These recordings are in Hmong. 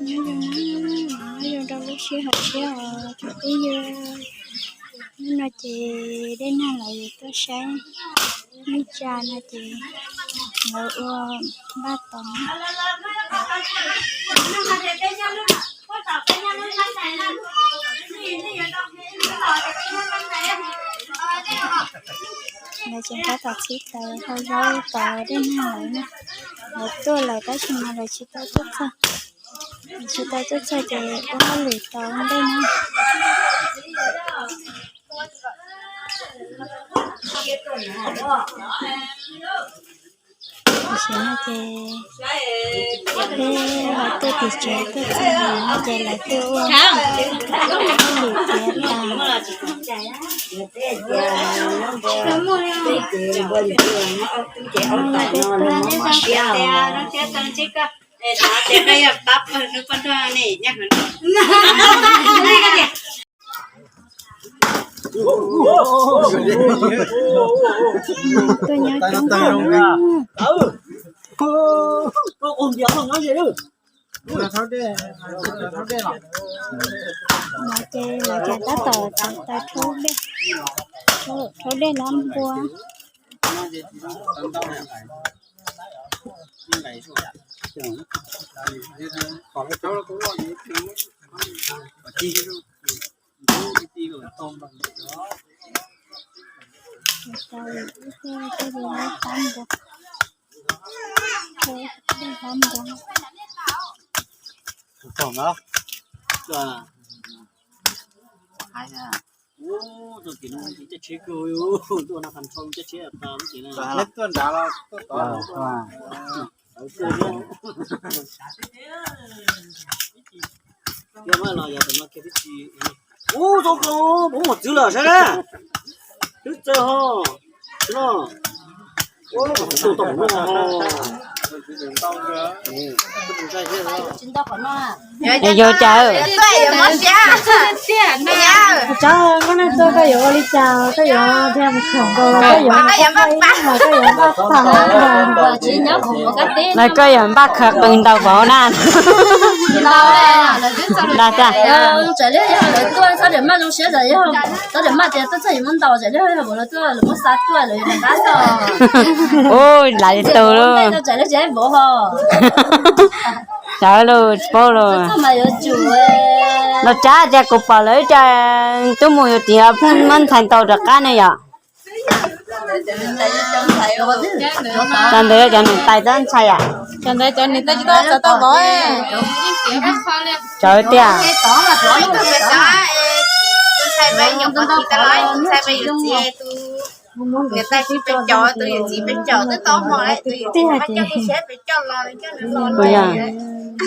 Nyob zoo, nyob zoo rau lub sij hawm siab os cov phooj ywg. Hnub no ces dej nag lawv yuav tuaj saib neej tsa no ces lawv ua npaj tod. Lawv tseem tab tom txhib taws hau zaub tos dej nag lawv na. Lawv tuaj lawm tab sis mas lawv tsis tau tuaj txog. Lawv tsis tau tuaj txog ces ua hauj lwm tos ua ntej na. Tam sim no ces peb los tuaj tim tsev tuaj txog no ces lawv tuaj ua hauj lwm tiav tas. Peb tuaj tuaj nyob coob no ces lawv ces tab tom txeev taws rhaub dej, rhaub dej lab npua. Ub, tau ko, puv mos txwv lawm saib na. Twb txawj ho. No. Ub, tau no. Yog cas? Tsav koj naj tuaj koj yuav ua li cas, koj yuav dhia mus khoom nkaus los koj yuav npaj qhwv mas koj yuav npaj tag. Los koj yuav npaj qhwv qws ntaus vauv na. Dag tag. Txawm liab yog lawv tuaj txhob tias maj zoo siab, txawm yog txhob tias maj tias tuaj txog yuav muab ntaus, txawm liab yog vauv lawv tuaj lawv muab xa tuaj lawv yuav nqa tab txog. Ub, lam li tus lauj. Txawm liab tsis vauv ho. Txawm lauj, tsis paub lauj. Los tsav tias kuv pom lawv ib co tub mus yuav txiv pheej muab ntxhais ntaus rov qab ne yom. Cov ntawd cov niam tais txawj ntxhais yom. Cov ntawd cov niam tais tsis tau txawj tau vauv. Tsav tias.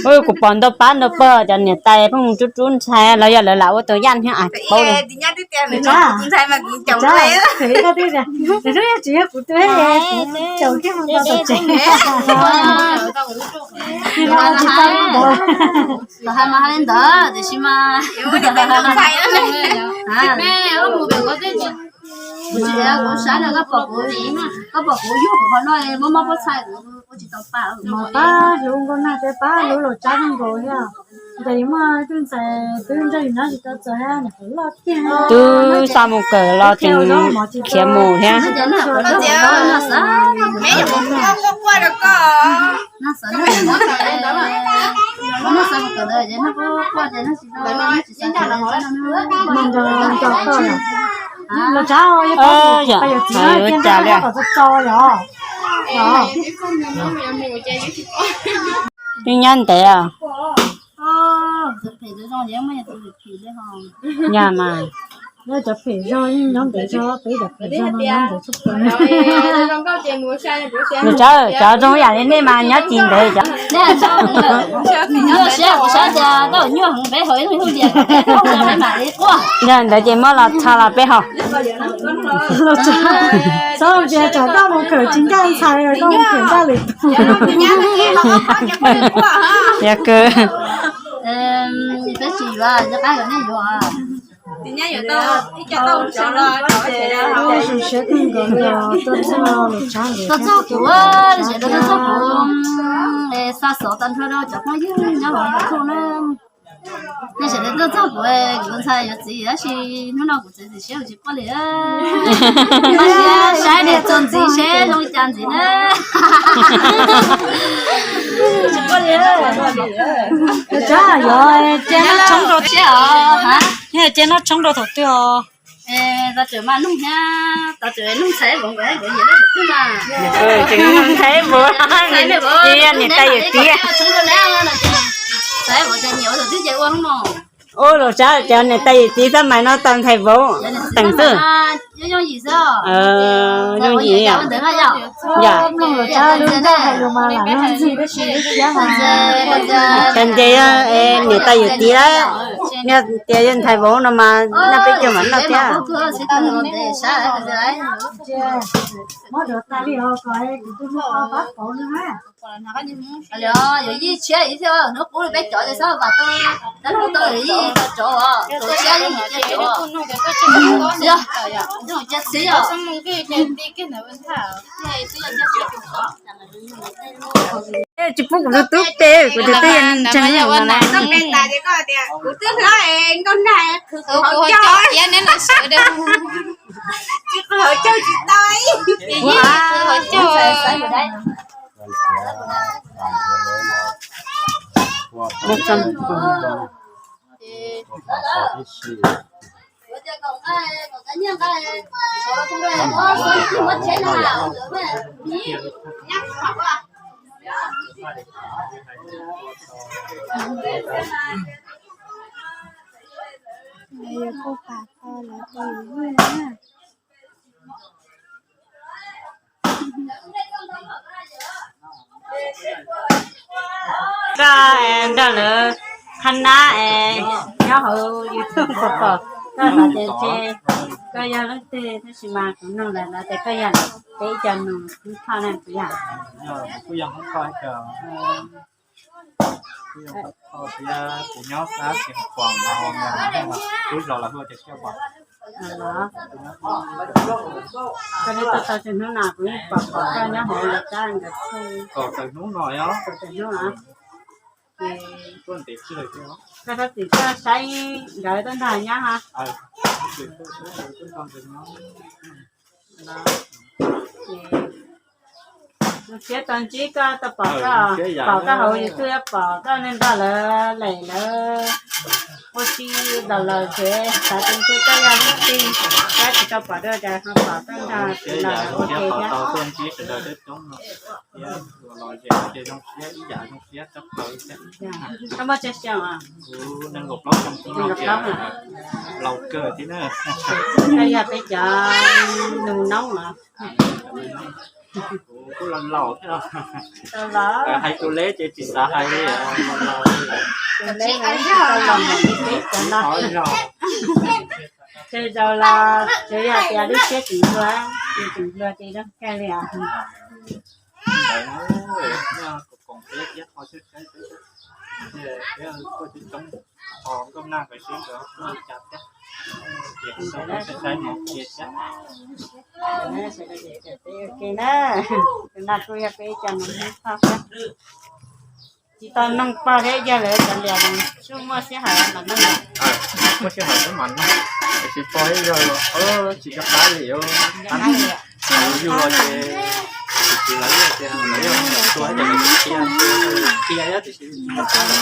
Kuv pom ntau pab ntau pog cov niam tais pheej mus rub rub ntxhais los yog lawv lam ua tus yaj thiab tsis paub li. Los hais mas hais li ntawd tiam sis mas kuv tsis, kuv saib no koj pom kuv, koj pom kuv yug kuv qhov no muab mob pob txha kuv tsis tau pa. Mas pab hlub nkauj nag thiab pab hlub Los Tsab zoo nkaus thiab. Ntes muaj ib tug ntxhais twb nrog yus nyob tsis tau txog thiab, nws kuj loj tiag. Twb xa mus kawm los tseem khiav mus thiab. Los Tsab, yog pab yus txiv no tias nws pab kom txo txo yom. Yeej nyob ntev os. Yog mas. Nyob cov phem zog yeej nyob ntev zog, peb cov phem zog no nyob ntev tshaj plaws. Los Tsab, cov zoo yam li nej mas nyob tsis ntev cov. Nyob siab kuv saib tias tau nyuaj heev peb haus ib lub liam peb mam li quaj. Yog ntawd ces muab los txha los peb haus. Txhob tias tsam toj mus khawm tsis ncaj ntxhais, koj mus khawm ncaj lwm tus. Yog kawg. Peb tsis yuav, rov qab yuav nej yuav. Nyab yuav tau ib co tau sawv los. Zoo siab kawg nkaus li os, tuaj txog los tshab. Tuaj txog kuv, sawv daws tuaj txog kuv, xa xov tag nrho rau cov phooj ywg nyob hauv YouTube na. Nej sawv daws tuaj txog kuv, kuv ntxhais yuav txiv tab sis hnub no kuv txiv txiv siab kuv tsis quaj li. Saib niam txuas ntxiv seb zoo li cas ntxiv na. Tsis quaj li. Yuav cia noj tshoob rau thaum twg os? Tau tseem mas nug thiab, tau tseem nug ntxhais vauv, tseem nug ntxhais vauv, niam tais yawm txiv. Ua los sab cov niam tais yawm txiv xab mais no tau ntxhais vauv teem xwb. Yooj yim. Yam, cas nce niam tais yawm txiv lawm, niag tias yog ntxhais vauv no mas noj peb caug mam noj thiab. Yuav yij tshiab ib thiab, hnub qub peb cov ces xob vam tau, hnub tau yuav yij tau tsov, tsov tshiab yeej mus cia tsov, yog cia txiv os. Tsis pub kuv tus tub pe, kuv tus tub yog neeg ntseeg. Kuv twb hlob es nkauj nag, qhwv hauv caug, tsis qhwv hauv caug tsis tau. Koj nrog lawv qhab nab es nyob hauv YouTube pom pom koj los ces ntshe koj yog leej twg, tab sis mas kuv nug lawm no ces koj yog peb ib co nus Hmoob Thoj na kuv yog. Kuv yog Hmoob Thoj, kuv nyob sab Xeev Khuam, lub zos los hu ua Ceg Xiaj Pom. Koj neb tuaj tau txog hnub no kuv yeej pom pom koj nyob hauv lawv sab nkawd txheej. Kaum tawm hnub no os. Kaum tawm hnub no. Koj txhob txwm tuaj saib nkawd tuaj nrog nyob ha. Zoo siab tau ntsib koj, tau pom koj, pom koj hauv YouTube, pom koj nrog lawv lem lawv ua si los lawm ces xav tias ntshe koj yog leej twg, tab sis tsis tau pom dua cas ho pom koj nrog lawv ua ke thiab. Koj muaj tsawg xyoo os? Koj yog peb cov nus noob los? Kuv laus laus thiab. Hais tus leb ces tsis xav hais li. Tej zaum los tsuas yog tias lub siab tsis nplua, tsis nplua ces zoo kawg li os. Tus no kuj yog peb ib co nus noob Thoj thiab. Tsis tau noog pog thiab yawg lawv cov liam, tsuas muaj sij hawm mas noog. Muaj sij hawm xwb mas noog, tiam sis pog thiab yawg tsis nco qab li. Yus los ces tsis lawv tias lawv yog tua ces qhia, qhia thiab tiam sis tsis nco qab li.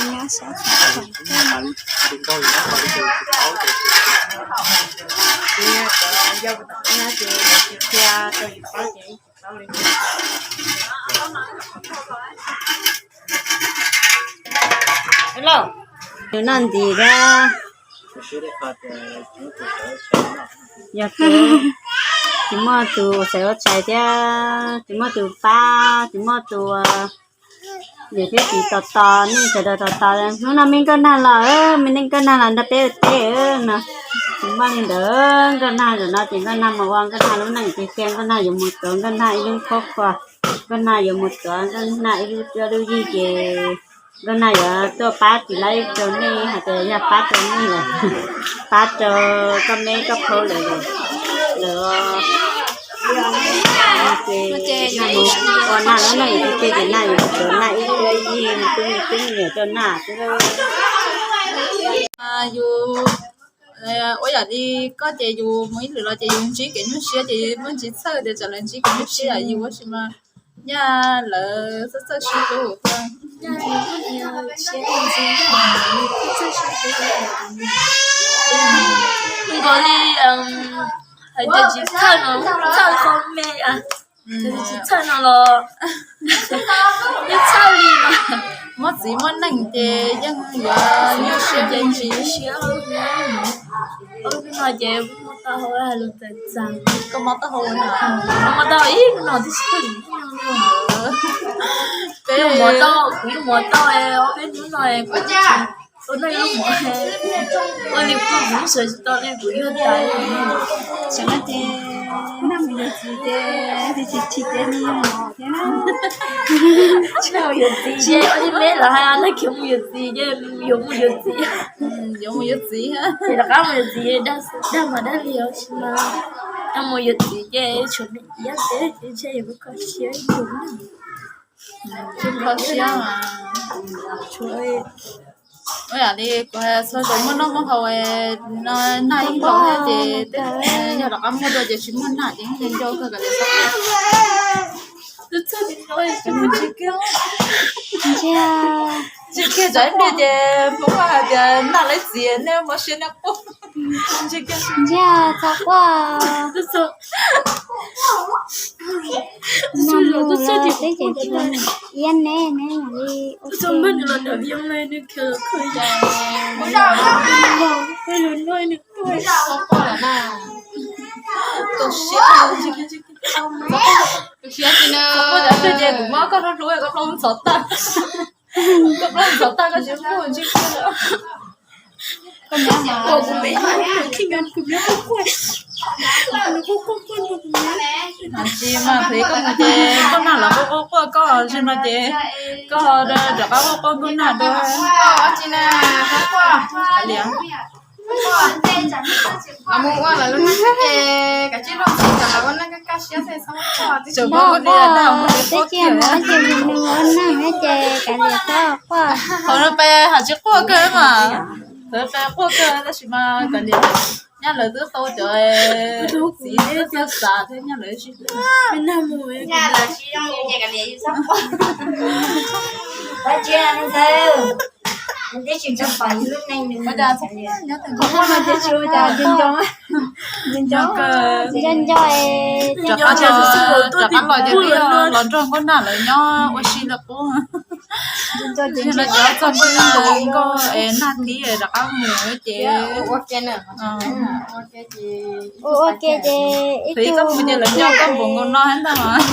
Tsis nkauj li na, qhov li tus tsis paub ces tsis qhia. Tsis yog cov yau tom qab ces tsis qhia rau yus paub ces tsis paub li. Nws noj ntis thiab. Yog tus tsis muaj tus xaiv ua tshais thiab tsis muaj tus pab, tsis muaj tus niam thiab txiv tos tos nej sawv daws tos tos. Hnub no me nkauj nag los, me nkauj nag los nrog peb ua teb no. Tsis muaj li ntawd, nkauj nag zaum no ces nkauj nag mus ua nkauj nag lub neej tiag tiag, nkauj nag yuav mus tuav nkauj nag ib lub qhuab qhuas, nkauj nag yuav mus tuav nkauj nag ib lub cuab lub yig ces Nkauj Nag yuav tuaj pab tsis laib rau nej hais tias yog pab rau nej lawm, pab rau koj me koj phauj lawm, lawm ces ua Nag los no yus tus tij ces Nag yuav cov Nag ib tug ib yig mus tub me tub me nyuam rau Nag xwb. Yus, ua yam li koj ces yus mus ib lwm los ces yus ntsib kev nyuaj siab ces muaj ntsib txhawj tias tsam lawv ntsib kev nyuaj siab yus ua si mas nyaj lawv txhawj txhawj sib hlub. Nkaus li hais tias tsis txhawj no, txhawj qhov me, tsis txhawj no los twb txhawj li no. Muaj txiv muaj neej ces yeej yuav nyuaj siab ces tsis siab. Hnub no ces muab taub hau hais lus txawv txawv. Koj muab taub hau ua no, muab taub hau ib hnub no twb tsis txhawj li. Peb yuav muab taub, kuv yuav muab taub, peb hnub no kuv ua no ib hnub, ua li kuv sawv tsis tau li kuv yuag tas. Sawv no ces Nag mus yuav txiv ces tsis tsis ces me nyuam thiab na. Tsis ua li me lawv hais Nag khiav mus yuav txiv ces yuav mus yuav txiv. Yuav mus yuav txiv, ces rov qab mus yuav txiv, dag mas dag liam sis mas, mus yuav txiv ces tshuav me iab ces ntshe yuav kho siab ib tus. Kho siab mas tshuav. Ua yam li kuv hais txhua zaus muaj noj muaj haus no, Nag ib nkaus thiab ces yog rov qab muaj dua ces tsis muaj Nag ces yeej ncau kawg kav liam. Ntsia, ntsia kiag tsam ib pliag ces Hmoob hais tias Nag lawv txiv nej muab siab nej quaj. Ntsia txhob quaj. Nag mus lawm teb ces tshuav iab neb neb mam li ua ke. Kuv siab ces kuv muab koj hlub hlub koj plaub ntxhov tag. Koj plaub ntxhov tag koj tsis hlub ntsej muag. Tsis mas thaum koj mus ces Nkauj Nag lawv quaj quaj quaj koj, tsis no ces koj rov qab quaj quaj Nkauj Nag dua. Mus ua lawv lub neej ces kav tsij luag ntxhi kom lawv ua neej kaj kaj siab xwb. Tseem muab kuv niam dag mus twb tsis mus ces mus nws ua neeg ces kav liam txhob quaj. Thaum no peb hais tsis quaj kawg mas, thaum peb quaj kawg tab sis mas kav liam, nyaj lawv twb tau cov txiv txawj xav thiab nyaj lawv sib hlub. Nco nco, rov qab los ces twb los nrog Nkauj Nag lawv nyob ua si lawm qub. Tsis no ces txog Nkauj Nag, Nkauj es Nag thib rov qab mus ces ua ke ces ib tug mus ces lawv nyob koj npaum nkaus no ntag mas.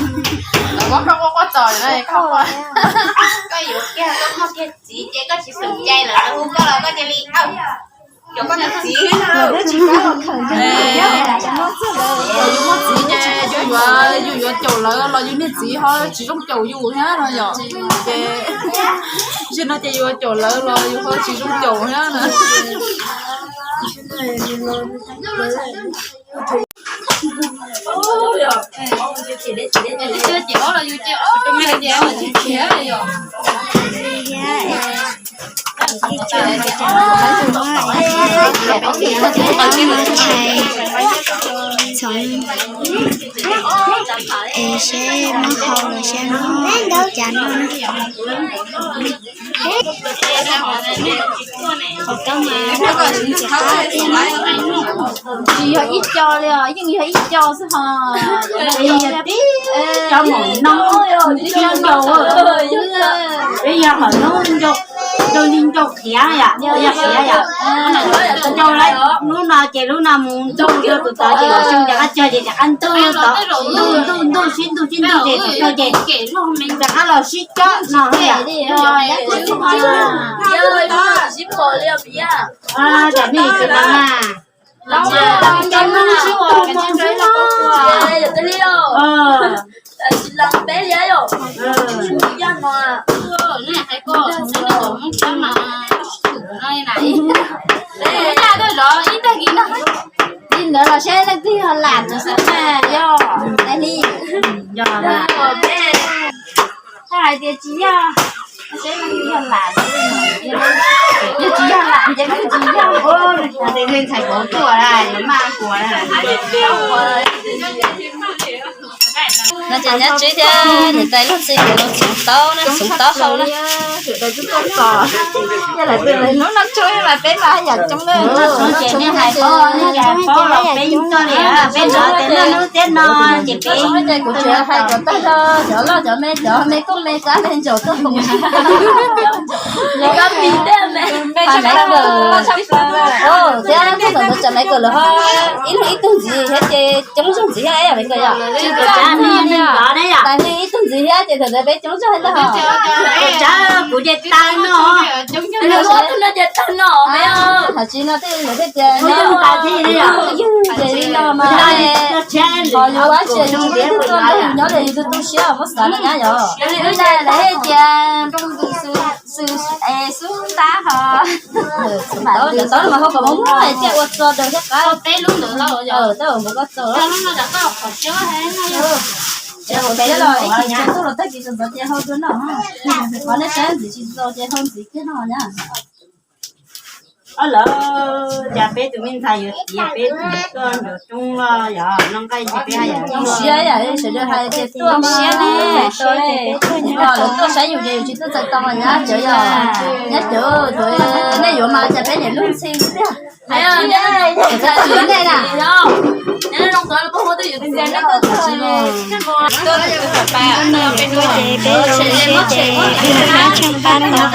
Koj yuav kiag koj muaj kiag txiv ces koj tsis xum cai lawm, lawv hu koj los koj cia li cov koj txiv. Yus muaj txiv ces yus yuav, yus yuav caum lawv los yus niag txiv ho tsis zoo caum yus thiab no yom. Ces tsis no ces yus yuav caum lawv los yus ho tsis zoo caum thiab na. Txhoov es seb muab hau los seb muab cas noj na. Qhov kab mas nws tsis qab tiag na. Tsis yog ib co li os, yeej yog ib co xwb ho. Cov maum no, peb yog hom no ncau, ncau li ncau khiav yom, yog khiav yom. Ncau lawm lub no ces lub no mus ntug rau tus tod ces los xyoo rov qab cog ces rov qab ntug tod, ntug ntug ntug sib ntug sib ntug ces thaum kawg ces rov qab los sib cob no yom. Tam nej tsis no na, cov no sib tua mus xwb os. Tsis los peb li yom. Yog no. Neb hais ko, neb cov Hmoob Tsab mas, no na, ib tag tuaj zov ib tag kis no. Li ntawd los seb leej twg yog lam ntawd xwb na, yog tais li. Yog lam. Txhob hais tias tsis yog, seb leej twg yog lam. Yog tsis yog lam ces leej twg yog. Ntxhais kuv tuaj lawm, maj kuv lawm. No ces nyab tsev thiab niam tais leej txiv kuv los txhoov taub na, txhoov taub hau na. Hnub no tsuag mas peb mas yam coob na. Ces nej hais ko, nej hais ko los peb yeej tuaj li, peb nrog tias noj hnub tiab no ces peb, kuv tsuas hais kom tag nrho cov loj cov me, cov me koob me kab me ntsaum tuaj koom thiab txog ntawd tsam Maiv Kawm lawv ho ib leeg ib tug ntxiv thiab ces coob zog ntxiv thiab es Maiv Kawm yom. Tais li ib tug ntxiv thiab ces thaum ntawd peb coob zog thiab ntag. Kuv ces tag no, tsis no tej lawv thiaj tias yug ces li no mas, ho yuav ua tsis yus tus tub tuaj nrog yus nyob li yus tus tu siab muab xav no nyab yom. Lawv thiaj tias nplooj ntws xwb es xub ntab ho. Cov taub mas ho kom muab muab thiaj ua txog daws thiab qab. Tab ua npua koj txog. Ces hauv peb los ib chim tsis tuaj los tag kis sawv ntxov ces hau dua noj. Qhov nej saib ntxiv tsis txaus ces hau ntxiv kiag noj nyab. Ob lawv, cas peb tus me ntxhais yuav tiav peb tus tuaj nraum roob los yog no nqaij ces peb haj yam zoo siab yam sawv daws hais tias tuaj siab ne, lawv tuaj saib yus ces yus tsis tuaj txais tau nyab cov yog, nyab cov, nej yuav mas cas peb niam lub ntxhi tiag. Nej na. Ces peb zoo siab ces peb tsheej pab tau lub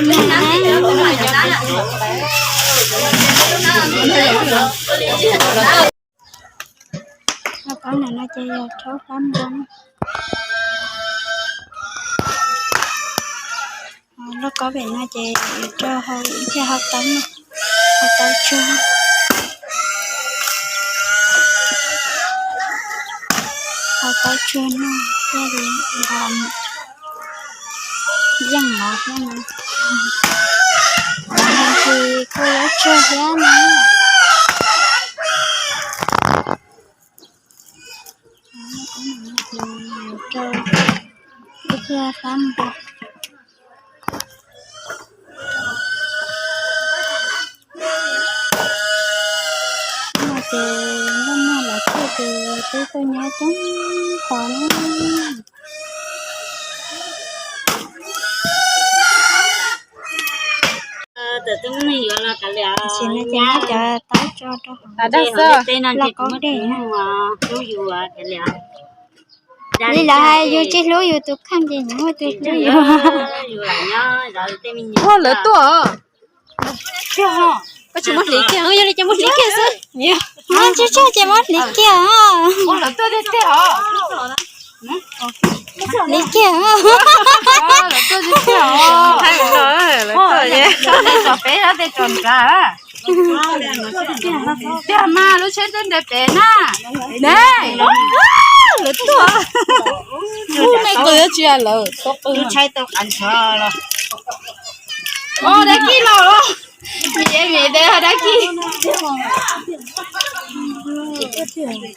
neej na. Lauj kaub ntawm no ces yog rhaub hlab npua na. Lauj kaub pem no ces yog rau hau, thiaj hau taub, hau taub tsuag, hau taub tsuag noj thiaj li nqa yeej los thiab no. Ces kuj yuav tsuag thiab no. Rau ib pliag hlab npua. No ces noj noj los txog ces peb tuaj nyob coob qhov na. Tam sim no ces muab cov taub tso rau hauv lauj kaub dej na. Li lawv hais yus tsis hlub yus tus kheej ces yus muaj tus hlub yus. Ua lawv tuaj. Koj tsis muab hliv kiag, yog li ces muab hliv kiag xwb. Tsis tshaj ces muab hliv kiag. Hliv kiag. Peb tej tso nrad. Tiag mas lub tsheb twb nres pem na. Ne, lawv tuaj. Ub, nej qw tsis lawm. Lub tsheb tau qas ntshav los. Os, dab kis los. Vim vim de dab kis.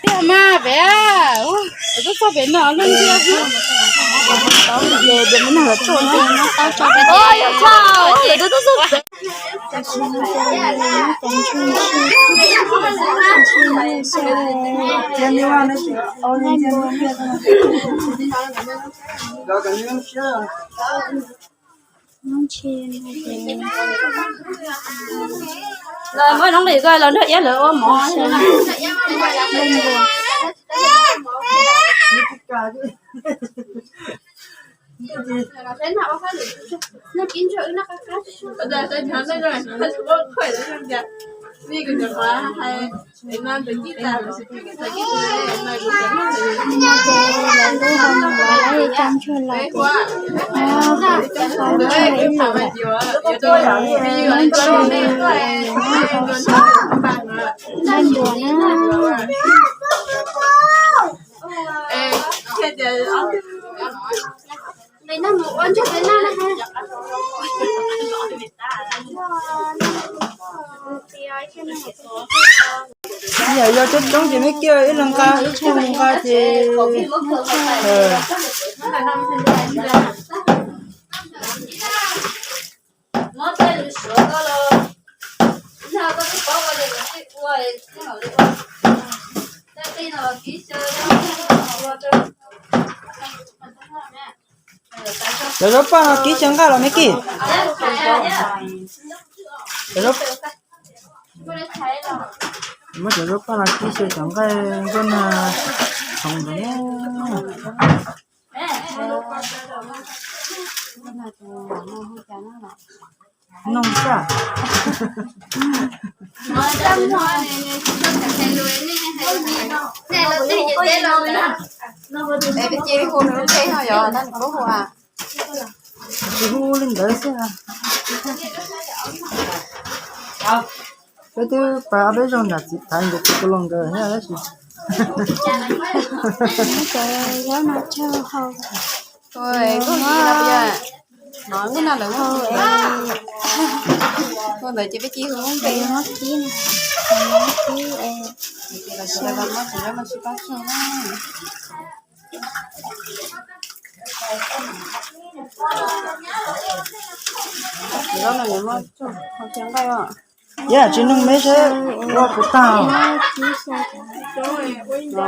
Tiag mas pem, peb tuaj txog pem no lub ntiag xwb. Os, yuav tshaj, peb tuaj txog pem. Los muab noob lim ko los nrog iab lawv ua mov. Ces lawv lub hau no lawv coj ntsuag los ces, o, qhov ntsuag ib lwm ces muab ntsis, muab ntuas na. Yog yog coob coob ces me kiag ib leeg nqa ib tug nqa ces. Cov zaub paj no kib xyaw nqaij los me kib? Muab cov zaub paj no kib xyaw cov nqaij ntuj na, txhoov ntawd. Noj sab. Tsis hu li ntawd xwb. Peb twb pab ob peb zaug nram txiv thaiv ntawd tsis tu loo nkawd thiab tab sis. Hnub no lawv hu ntawd ces peb cia hu Hmoob Npe. Yam tsis noog me seb ua puas tag. Ua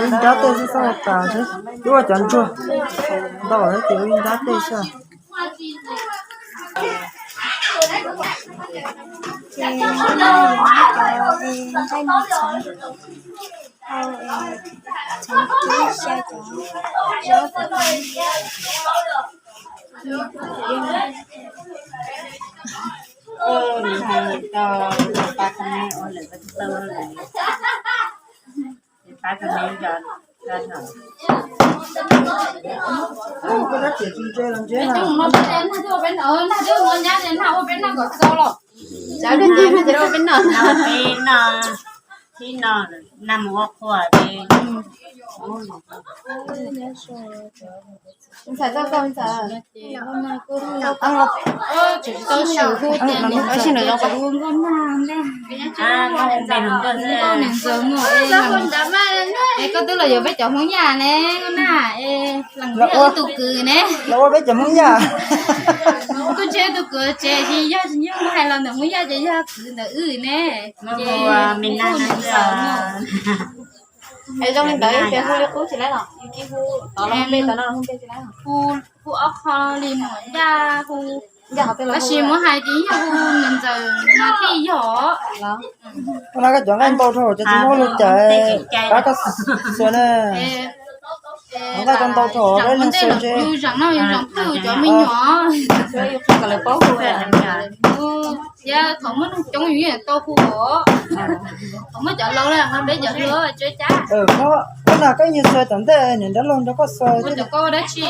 ib nrab tej xwb xwb tas seb, twb ua cov ntsuag ntau ces ua ib nrab tej xwb. Ces no yog cov nqaij no txhoov, txhoov kib xyaw cov zaub. Peb no, peb no, peb no, mus ua qhua ces. Ntxhais txoj txoj ntxhais. Tsis tau swm hu tias nws txawm hu nkauj nag ntag. Nkauj nws ntxawm muaj es koj twb los yuav peb cov Hmoob Yaj ne nkauj nag es lees thiaj ua tus kwv ne. Los ua peb cov Hmoob Yaj. Kuj tsis yog tus kwv tsev, tsis yog tsis yog hais los ntawm Hmoob Yaj ces yog kwv ntawm wb ne. Ces nws ntxawm muaj. Es zoo li ntawd ces hu li qub tsis laib los? Hu, hu ob qho li mus yaj hu. Tab sis muab hais tias yog hu nws ntxawm mas thiaj yog. Ua no koj cov nqaij ntau dhau ces tsis muab lug cais, pab koj xuas na. Nqaij tau ntau dhau peb leeg xuas ntse. Yus zaum no yus zaum twj cov me nyuam. Thiab thaum muaj neeg coob yus yeej tau hu os. Thaum muaj cov laus na ho peb cov hluas tsuav cab. Ua no koj yeej xuas tom ntej niam nrab laug nrog koj xuas. Ua cov koj ua dab tsi?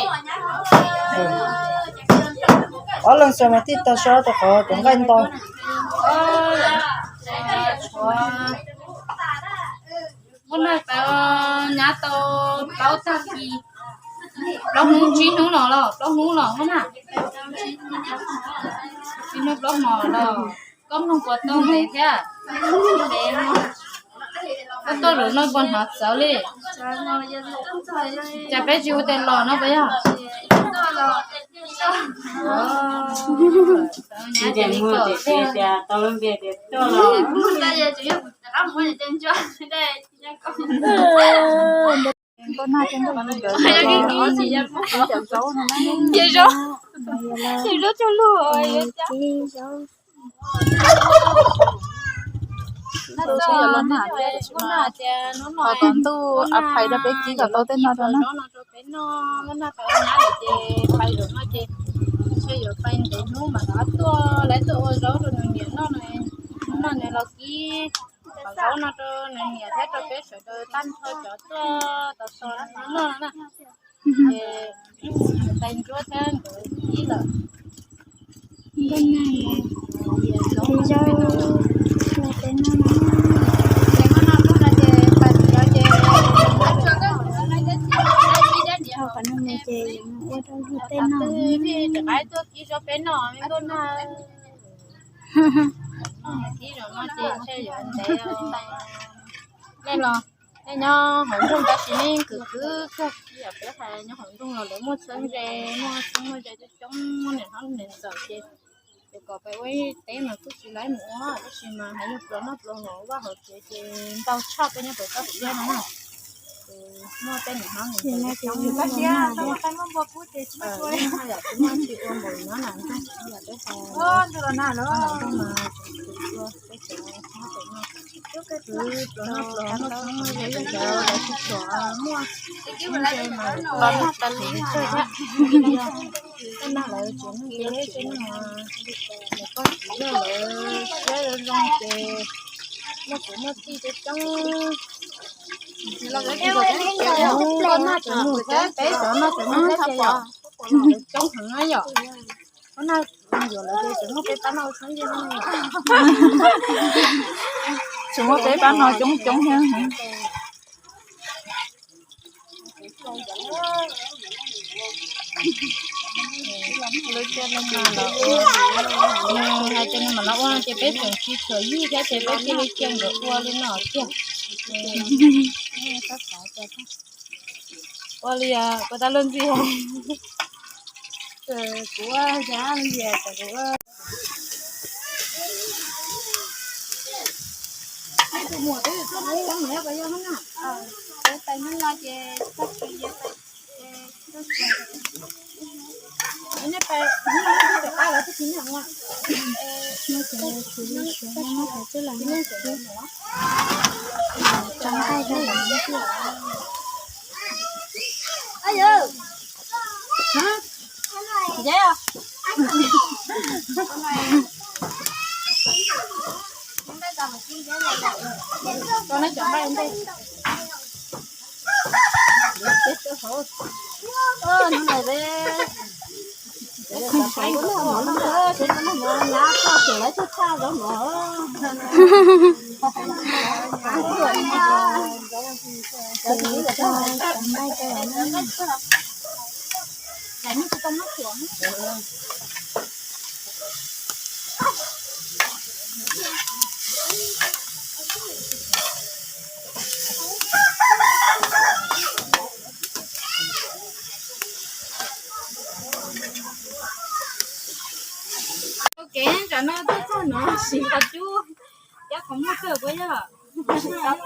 Ob leeg xuas mas thiaj tau so rau qhov cov nqaij ntau. Muab noj tau, nyab tau plaub tag kis, plaub hnub tsib hnub los los plaub hnub los muab na. Tsib hnub plaub hmos los, koj mloog puas tau ntev thiab? Koj tuaj lawm no puas hnov txawv li? Cas peb tsis hu tias los no puas yog? Nyab ces li kom tiag. Ces zaub, ces zaub cog lug. Ho tom ntuj a phais rau peb kib kom tau tej no rau na. Peb noj, noj tau nyab lawm ces pais zaum no ces ntshe yuav pais ntev hnub mam rov tuaj, lawv tuaj ua zaub rau nws niam noj no. Hnub no nws los kib zaub no rau nws niam thiab rau peb sawv daws tag nrho cov tuaj tau so noj no na. Ces pais ntsuab thiab nkawd ib lawm. Nkauj nag, zaub los peb noj no. Ces noj no lub no ces pais mus yos ces Ib zaug no ces ntshe yuav ntev os. Nej los, nej nyob hauv nroog tab sis nej khwv khwv kawg, yam peb hais nyob hauv nroog los lawv muaj txheeb ze, muaj txheeb muaj ze coob coob, muaj niam hlob niam ntxawm ces, ces kom peb ua ib teb mas kuj tsis laib mus ua, tab sis mas hais yog pluas noj pluas haus vaj hauv tsev ces ntau tshaj peb nyob pem toj siab no na. Ces muaj tej niam hlob niam ntxawm coob, yam tsis muaj tsis ua npaum no na, yam peb hais mas tseem ua peb cov nyob pem no. Pluas noj pluas haus muaj txheeb muaj ze, yog cov lawv tsis tshua muaj txheeb ze mas los nag tas li kawg thiab. Tej no lawv tsev neeg ces tej no lawv pog txiv yawg lawv siab zoo zoo ces muaj kwv muaj tij coob coob. Pluas noj pluas haus thiab, peb cov noj cov haus thiab ces yom, lawv coob heev na yom. Pluas noj yuav lawv ces tseem muaj peb pab noj txheeb ze na yom. Tseem muaj peb pab noj coob coob thiab. Lawv cia li mas los ua, hais tias nws mam los ua no ces peb tseem tsis tshua yig thiab ces peb thiaj li cia nkawd ua li no tiag. Ua li, ua tau luag ntxhi. Kuv ua cas luag ntxhi tas kuv ua. Tus muam twb txog no, cov muam yog puas yog na? Tus tais hnub no ces tag kis yog tais. Nej pais hnub no nej twb rov qab los tag kis na. Kev tsam no tuaj txog no siv qhov cub, cab qhov muag kawg puas yog? Ntxim qab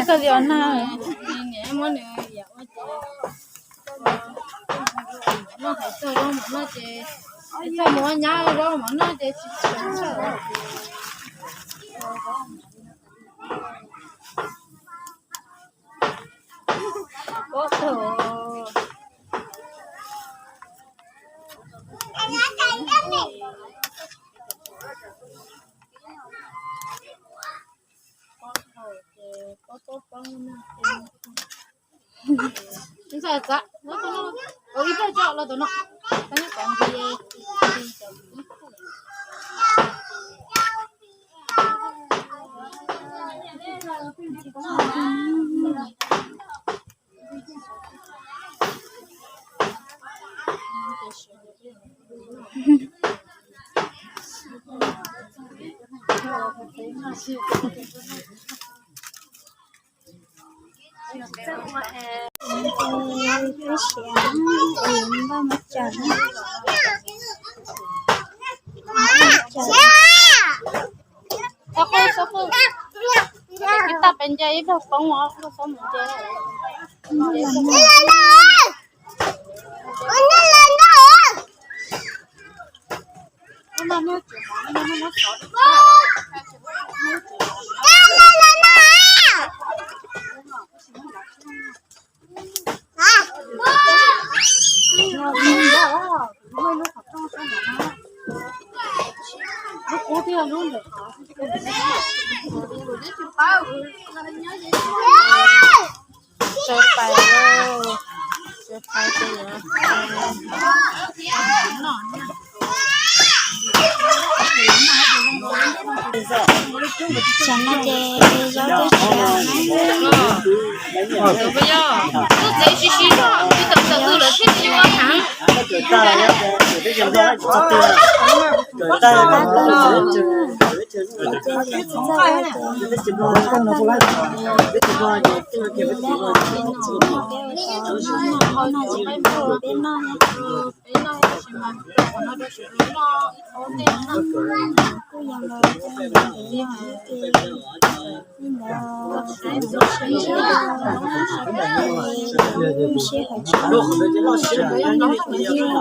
kawg li os na. Muab nws yam ua ces noj hais txog zaub mov noj ces, hais txog mus ua nyab zaub mov noj ces tsis tshua tshaj. Ntxawm txav, ib pliag tso los tom no. Ib siab, npaj muab tsaws na. Txhob qw, txhob qw. Ib tag pes nce ib tag poob os, txhob mus nce. Sawv pais lauj, sawv pais ces yuav no. Tam no ces zaub twb tsis los na. Tub txawv si si, twb tau txog twg lawm thiaj li yuav heev. Peb noj, peb noj, kuj yog los ces ntawd sib hawm tsis txheeb los tus yus